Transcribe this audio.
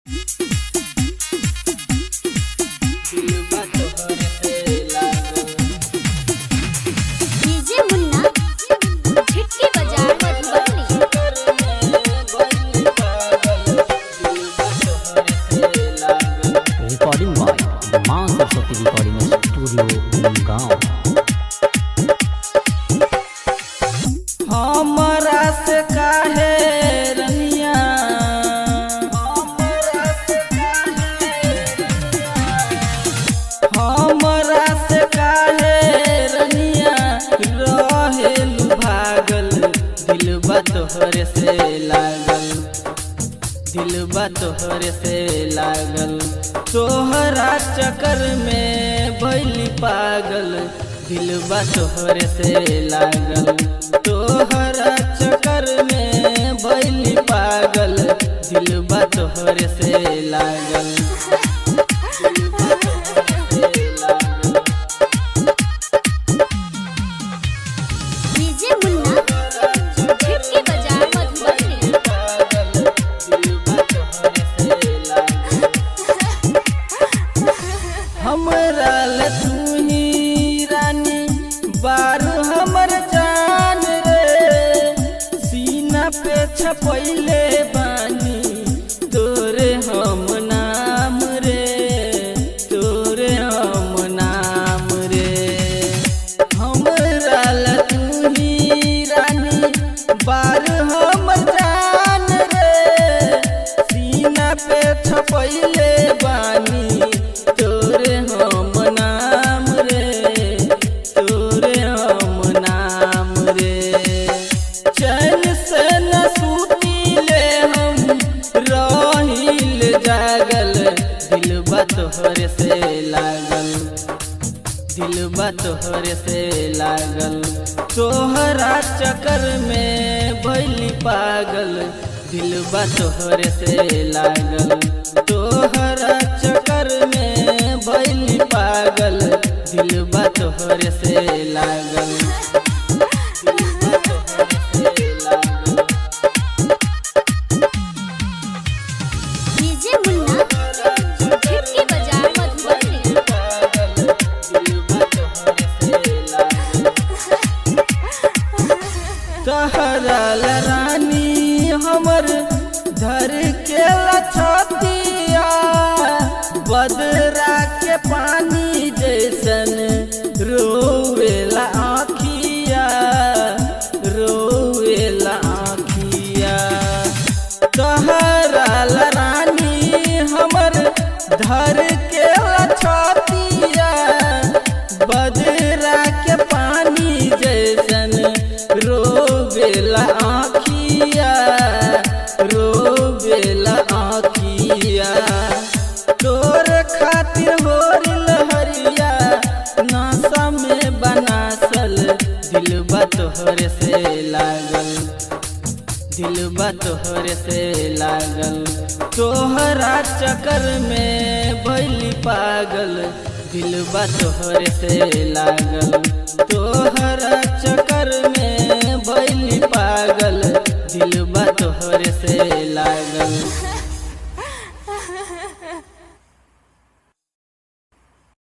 दिलवा तोहरे से लागल। डीजे मुन्ना, छिटकी बाजार, मधुबनी। चक्कर में भइली पागल, दिलवा तोहरे से लागल। रिकॉर्डिंग बाय माँ सरस्वती रिकॉर्डिंग स्टूडियो, गाँव। हमरा से काहे रनिया, हमरा से काहे रनिया रहेलु भागल, दिलबा तोहरे से लागल, दिलबा तोहरे से लागल। तोहरा चक्कर में भइली पागल, दिलबा तोहरे से लागल। तोहरा चक्कर में भइली पागल, दिलबा तोहरे से लागल, दिलबा तोहरे से लागल। डीजे मुन्ना, छिटकी बाजार, मधुबनी। पागल, दिलबा तोहरे से लागल। हमरा ले तू ही रानी बारू, हमर जान रे। सीना पे छपैले बानी तोरे हम नाम रे, तोरे हम नाम रे। हमरा ले तू ही रानी बारू, हमर जान रे। सीना पे छपैले बानी तोरे हम नाम रे, तोरे हम नाम रे। चैन से न सुतीले हम रहिल जागल, दिलबा तोहरे से लागल, दिलबा तोहरे से लागल। तोहरा चक्कर में भइली पागल, दिलबा तोहरे से लागल। तोहरा चक्कर में भइली पागल, दिलबा तोहरे से लागल, दिलबा तोहरे से लागल। डीजे मुन्ना, छिटकी बाजार, मधुबनी। पागल, दिलबा तोहरे से लागल। तहरल रानी हमर धर के लछतिया, बदरा के पानी जैसन रोवेला आखिया, रोवेला आखिया। तहरल रानी हमर धर के लछतिया, बदरा के पानी जैसन रोवेला आखिया, रोवेला आखिया। तोर खातिर होरिल हरिया नासा में बनासल, दिलबा तोहरे से लागल, दिलबा तोहरे से लागल। तोहरा चक्कर में भइली पागल, दिलबा तोहरे से लागल।